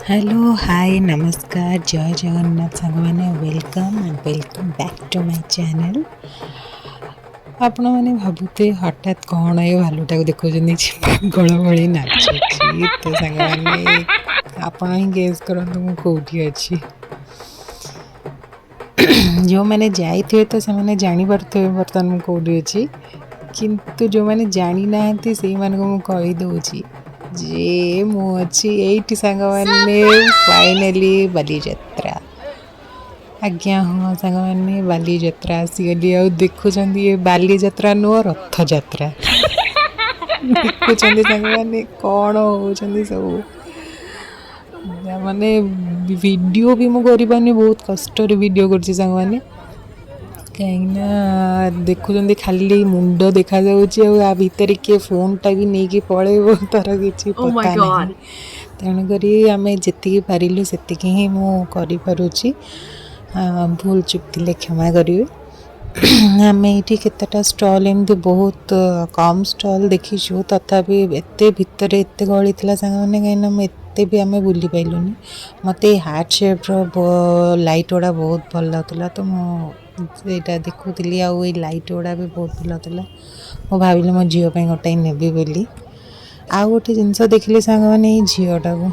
Hello, ହାଏ, ନମସ୍କାର, ଜୟ ଜଗନ୍ନାଥ ସାଙ୍ଗମାନେ। Welcome and welcome back to my channel. ଆପଣମାନେ ଭାବୁଥିବେ, ହଠାତ୍ କ'ଣ ଏ ଭାଲୁଟାକୁ ଦେଖାଉଛନ୍ତି, ସେ ପାଗଳ ଭଳି ନାଚୁଛି। ତ ସାଙ୍ଗମାନେ, ଆପଣ ହିଁ ଗେସ୍ କରନ୍ତୁ ମୁଁ କେଉଁଠି ଅଛି। ଯେଉଁମାନେ ଯାଇଥିବେ ତ ସେମାନେ ଜାଣିପାରୁଥିବେ ବର୍ତ୍ତମାନ ମୁଁ କେଉଁଠି ଅଛି, କିନ୍ତୁ ଯେଉଁମାନେ ଜାଣିନାହାନ୍ତି, ସେଇମାନଙ୍କୁ ମୁଁ କହିଦେଉଛି ଯେ ମୁଁ ଅଛି ଏଇଠି ସାଙ୍ଗମାନେ, ଫାଇନାଲି ବାଲିଯାତ୍ରା। ଆଜ୍ଞା ହଁ ସାଙ୍ଗମାନେ, ବାଲିଯାତ୍ରା ଆସିଗଲି। ଆଉ ଦେଖୁଛନ୍ତି, ଏ ବାଲିଯାତ୍ରା ନୁହଁ, ରଥଯାତ୍ରା। ଦେଖୁଛନ୍ତି ସାଙ୍ଗମାନେ, କ'ଣ ହେଉଛନ୍ତି ସବୁ। ମାନେ ଭିଡ଼ିଓ ବି ମୁଁ କରିପାରୁନି, ବହୁତ କଷ୍ଟରେ ଭିଡ଼ିଓ କରୁଛି ସାଙ୍ଗମାନେ, କାହିଁକିନା ଦେଖୁଛନ୍ତି, ଖାଲି ମୁଣ୍ଡ ଦେଖାଯାଉଛି। ଆଉ ଆ ଭିତରେ କିଏ ଫୋନ୍ଟା ବି ନେଇକି ପଳେଇବ, ତା'ର କିଛି Oh my ପତା ନାହିଁ। God. ତେଣୁକରି ଆମେ ଯେତିକି ପାରିଲୁ, ସେତିକି ହିଁ ମୁଁ କରିପାରୁଛି। ଭୁଲ ଚୁକ୍ ଥିଲେ କ୍ଷମା କରିବେ। ଆମେ ଏଇଠି କେତେଟା ଷ୍ଟଲ୍, ଏମିତି ବହୁତ କମ୍ ଷ୍ଟଲ୍ ଦେଖିଛୁ। ତଥାପି ଏତେ ଭିତରେ ଏତେ ଗହଳି ଥିଲା ସାଙ୍ଗମାନେ, କାହିଁକିନା ମୁଁ ଏତେ ବି ଆମେ ବୁଲି ପାଇଲୁନି। ମୋତେ ଏଇ ହାର୍ଟ ସେପ୍ର ଲାଇଟ୍ ଗୁଡ଼ା ବହୁତ ଭଲ ଲାଗୁଥିଲା, ତ ମୁଁ ସେଇଟା ଦେଖୁଥିଲି। ଆଉ ଏଇ ଲାଇଟ୍ ଗୁଡ଼ା ବି ବହୁତ ଭଲ ଲାଗୁଥିଲା। ମୁଁ ଭାବିଲି ମୋ ଝିଅ ପାଇଁ ଗୋଟାଏ ନେବି ବୋଲି। ଆଉ ଗୋଟେ ଜିନିଷ ଦେଖିଲି ସାଙ୍ଗମାନେ, ଏଇ ଝିଅଟାକୁ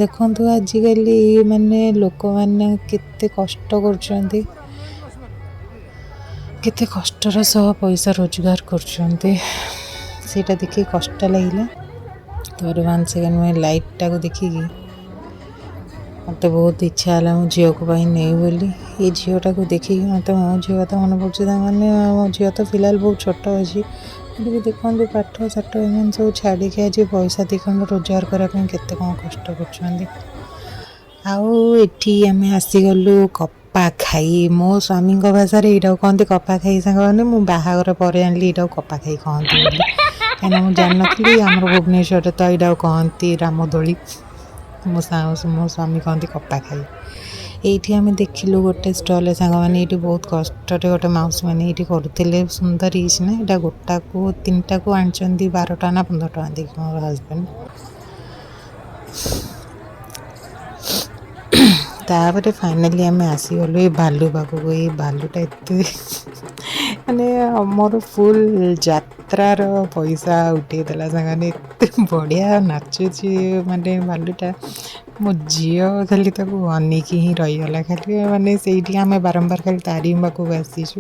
ଦେଖନ୍ତୁ। ଆଜିକାଲି ମାନେ ଲୋକମାନେ କେତେ କଷ୍ଟ କରୁଛନ୍ତି, କେତେ କଷ୍ଟର ସହ ପଇସା ରୋଜଗାର କରୁଛନ୍ତି, ସେଇଟା ଦେଖିକି କଷ୍ଟ ଲାଗିଲା। ତାପରେ ୱାନ୍ ସେକେଣ୍ଡ, ମୁଁ ଲାଇଟ୍ଟାକୁ ଦେଖିକି ମୋତେ ବହୁତ ଇଚ୍ଛା ହେଲା ମୋ ଝିଅକୁ ପାଇଁ ନେବି ବୋଲି। ଏ ଝିଅଟାକୁ ଦେଖିକି ମୋତେ ମୋ ଝିଅ କଥା ମନେ ପଡ଼ୁଛି ସାଙ୍ଗମାନେ। ମୋ ଝିଅ ତ ଫିଲହାଲ ବହୁତ ଛୋଟ ଅଛି, କିନ୍ତୁ ଦେଖନ୍ତୁ, ପାଠ ସାଠ ଏମାନେ ସବୁ ଛାଡ଼ିକି ଆଜି ପଇସା ଦୁଇ ଖଣ୍ଡ ରୋଜଗାର କରିବା ପାଇଁ କେତେ କ'ଣ କଷ୍ଟ କରୁଛନ୍ତି। ଆଉ ଏଠି ଆମେ ଆସିଗଲୁ କପା ଖାଇ। ମୋ ସ୍ୱାମୀଙ୍କ ଭାଷାରେ ଏଇଟାକୁ କହନ୍ତି କପା ଖାଇ। ସାଙ୍ଗମାନେ, ମୁଁ ବାହାଘର ପରେ ଜାଣିଲି ଏଇଟାକୁ କପା ଖାଇ କହନ୍ତି ବୋଲି, କାହିଁକିନା ମୁଁ ଜାଣିନଥିଲି। ଆମର ଭୁବନେଶ୍ୱରରେ ତ ଏଇଟାକୁ କହନ୍ତି ରାମଦୋଳି। ମୋ ସ୍ୱାମୀ କହନ୍ତି କପା ଖାଇ। ଏଇଠି ଆମେ ଦେଖିଲୁ ଗୋଟେ ଷ୍ଟଲ୍ରେ ସାଙ୍ଗମାନେ, ଏଇଠି ବହୁତ କଷ୍ଟରେ ଗୋଟେ ମାଉସୀ ମାନେ ଏଇଠି କରୁଥିଲେ। ସୁନ୍ଦର ହେଇଛି ନା ଏଇଟା? ଗୋଟାକୁ, ତିନିଟାକୁ ଆଣିଛନ୍ତି 12 ଟଙ୍କା ନା 15 ଟଙ୍କା ଦେଇକି ମୋର ହଜବେଣ୍ଡ। ତାପରେ ଫାଇନାଲି ଆମେ ଆସିଗଲୁ ଏଇ ଭାଲୁ ପାଖକୁ। ଏଇ ଭାଲୁଟା ଏତେ ମାନେ ମୋର ଫୁଲ୍ ଯାତ୍ରାର ପଇସା ଉଠେଇଦେଲା ସାଙ୍ଗମାନେ। ଏତେ ବଢ଼ିଆ ନାଚୁଛି ମାନେ ଭାଲୁଟା, ମୋ ଝିଅ ଖାଲି ତାକୁ ଅନେଇକି ହିଁ ରହିଗଲା ଖାଲି। ମାନେ ସେଇଠି ଆମେ ବାରମ୍ବାର ଖାଲି ତାରି ପାଖକୁ ଆସିଛୁ।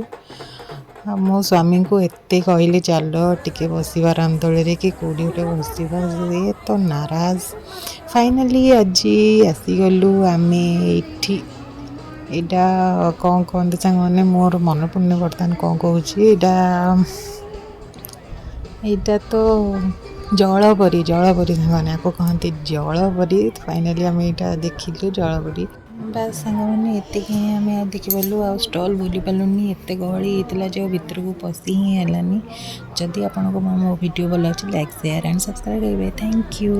ଆଉ ମୋ ସ୍ୱାମୀଙ୍କୁ ଏତେ କହିଲି, ଚାଲ ଟିକେ ବସିବା ରାମଦୋଳିରେ କି କେଉଁଠି ଗୋଟେ ବସିବା, ସେ ତ ନାରାଜ। ଫାଇନାଲି ଆଜି ଆସିଗଲୁ ଆମେ ଏଇଠି। ଏଇଟା କ'ଣ କହନ୍ତି ସାଙ୍ଗମାନେ, ମୋର ମନେ ପଡ଼ୁନି ବର୍ତ୍ତମାନ କ'ଣ କହୁଛି ଏଇଟା। ଏଇଟା ତ ଜଳପରି, ଜଳପରି ସାଙ୍ଗମାନେ, ଆକୁ କହନ୍ତି ଜଳପରି। ଫାଇନାଲି ଆମେ ଏଇଟା ଦେଖିଲୁ, ଜଳପରି। ବାସ୍ ସାଙ୍ଗମାନେ, ଏତିକି ହିଁ ଆମେ ଆଉ ଦେଖିପାରିଲୁ, ଆଉ ଷ୍ଟଲ୍ ବୁଲି ପାରିଲୁନି। ଏତେ ଗହଳି ହେଇଥିଲା ଯେ ଆଉ ଭିତରକୁ ପଶି ହିଁ ହେଲାନି। ଯଦି ଆପଣଙ୍କୁ ମୋ ଭିଡ଼ିଓ ଭଲ ଲାଗୁଛି, ଲାଇକ୍, ସେୟାର ଆଣ୍ଡ ସବସ୍କ୍ରାଇବ୍ କରିବେ। Thank you.